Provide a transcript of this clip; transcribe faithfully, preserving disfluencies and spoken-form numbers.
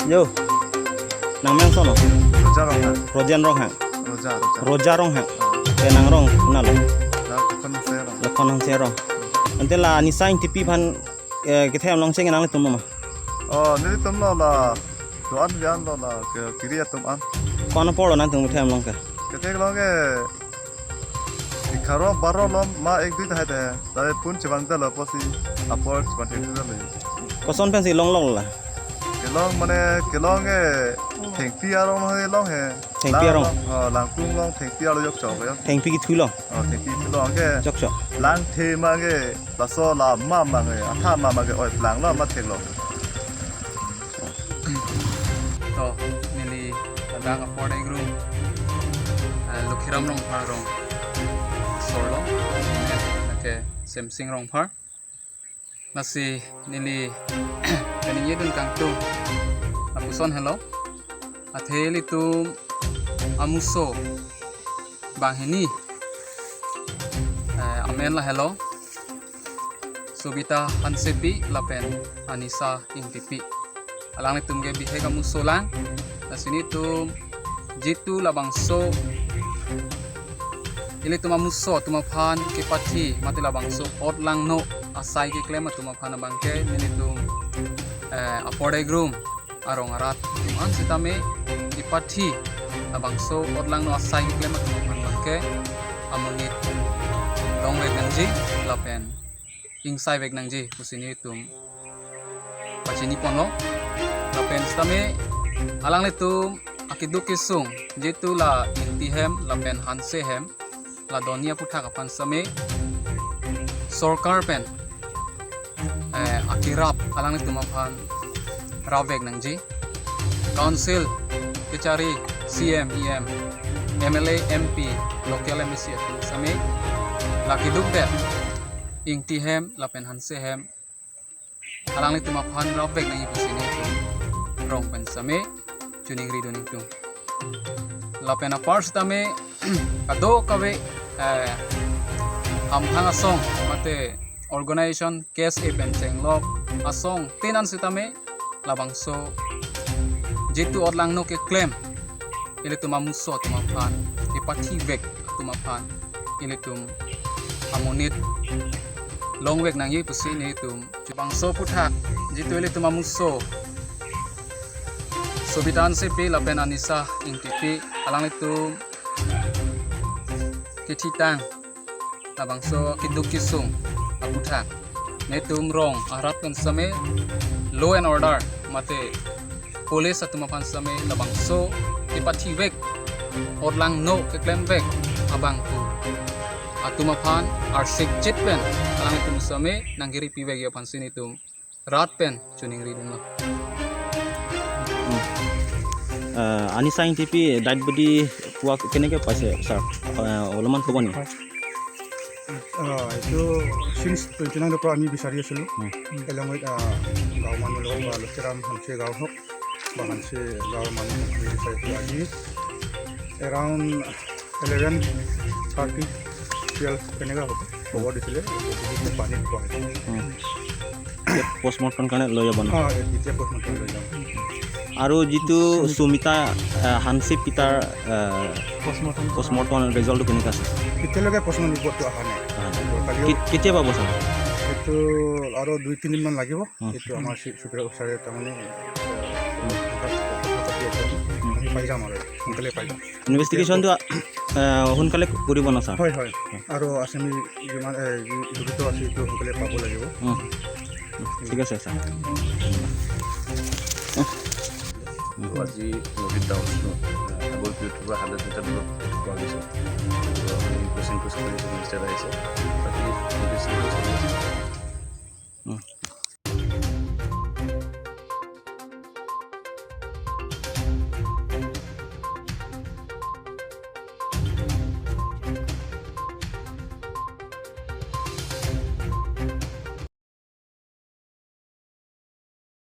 Yo. Nang meng sono? Roja Ronghang. Rojan Ronghang. Roja, Roja. Roja Ronghang. Ah. Ke nang rong nalo? Nang Lokhon Hanse Rong. Lokhon Hanse Rong. Ante la Anisa Engtipi aphan, eh, kethe along cheng nanglitum ma? Oh, nelitum lo la. Doan bian lo la ke kiri atum an. Ko-an apor lo nangtum kethe along ke? Kethe along ke egharo baro lo ma ek dui tahai de. Tare pun chevang dalo pusi apor chevang thek dalo. Koson pensi longlok la? Kelong mane kelong ke Thengpi arong he long he. Thengpi arong? Lang, oh, Langkung long Thengpi arong jokchok ya. Thengpi kethui long? Oh, Thengpi kethui long ke. Jokchok. Langthe ma ke laso la ma ma ke atha ma ma ke oi lang lo ma thek lo. To, neli adang apor dai grum, eh, Lokhiram Rongphar arong asor lo, lake Semsing Rongphar. Lasi neli kaningje dun kangtung lapuson helo. Athe ilitum amuso banghini, eh, amen la helo Sobita Hansepi lapen Anisa Engtipi. Alanglitum ke bihek amuso lang. Lasi nelitum jitu labangso ilitum amuso atum aphan kepathi mate labangso ot langno asai keklem atum aphan abang ke nelitum, eh, apor dai grum arong arat atum an sitame kepathi labangso ot langno asai keklem atum aphan abang ke amonit longvek nangji lapen ingsaivek nangji pusi nelitum pachini ponlo. Lapen sitame alanglitum akeduk kesung jitu la Engti hem lapen Hanse hem la doni aputhak aphan sitame sorkar pen, eh, akerap alanglitum aphan rapvek nangji. Council kachari C M, E M, M L A, M P, local M A C atum sitame la keduk det Engti hem lapen Hanse hem alanglitum aphan rapvek nangji pusi nelitum rong pen sitame choningri dun nelitum. Lapen apar sitame kadokave, eh, hamphang asong mate organization K S A pen chenglok asong tin an sitame labangso jitu ot langno keklem ilitum amuso atum aphan kepathivek atum aphan ilitum amonit longvek nangji pusi nelitum. Labangso aputhak jitu ilitum amuso Sobita Hansepi lapen Anisa Engtipi alanglitum kethitang labangso keduk kesung aputhak nelitum rong arat pen sitame law and order mate police atum aphan sitame labangso kepathivek ot langno keklemvek abang pu atum aphan arsikchit pen alanglitum sitame nangkeripivek aphansi nelitum rat pen choningri dunlo. Hmm. Eh, Anisa Engtipi diet body puak keneke paise, sir? Eh, olopman koboni? হয়। আহ, এইটো signs twenty নাইনৰ পৰা আমি বিচাৰি আছিলোঁ। হুম। Along with, আহ, গাঁও মানুহ লগত বা লক্ষীৰাম হাঞ্চে গাঁও হওক বা হাঞ্চে গাঁৱৰ মানুহ হওক, আমি বিচাৰিছিলোঁ। আজি এৰাউণ্ড ইলেভেন থাৰ্টি, টুৱেলভ তেনেকুৱা হ'ব, খবৰ দিছিলে, এইটো পানীত পোৱা হৈছে। হুম। পষ্টমৰ্টম কাৰণে লৈ যাব ন? অ, এতিয়া পষ্টমৰ্টম লৈ যাম। আৰু যিটো সুমিতা, আহ, হানসে পিতাৰ, আহ, পষ্টমৰ্টম পষ্টমৰ্টম ৰিজাল্টটো কেনেকুৱা আছে? এতিয়ালৈকে পষ্টমৰ্টম ৰিপৰ্টটো অহা নাই। অহা নাই। কালি কে-, কেতিয়া পাব ছাৰ? এইটো আৰু দুই তিনিদিনমান লাগিব। হুম। এইটো আমাৰ চি-, চুপাৰ ছাৰে তাৰমানে, আহ, কথা পাতি আছে। হুম। আমি পাই যাম আৰু, সোনকালে পাই যাম। ইনভেষ্টিগেশ্যনটো, আহ, সোনকালে কৰিব ন ছাৰ? হয়, হয়। আৰু আছামী যিমান, এ, যি জড়িত আছে, এইটো সোনকালে পাব লাগিব। উম। ঠিক আছে ছাৰ। তো আজি নদীত ডাঙৰ, আহ, আগৰ পি অ'টোৰ পৰা হাণ্ড্ৰেড মিটাৰ দূৰত পোৱা গৈছে। তো আমি ৰিকুৱেষ্ট, ৰিকুৱেষ্ট কৰি আছোঁ, মিনিষ্টাৰ আহিছে। বাকী ইনভেষ্টিগেশ্যন চলি আছে।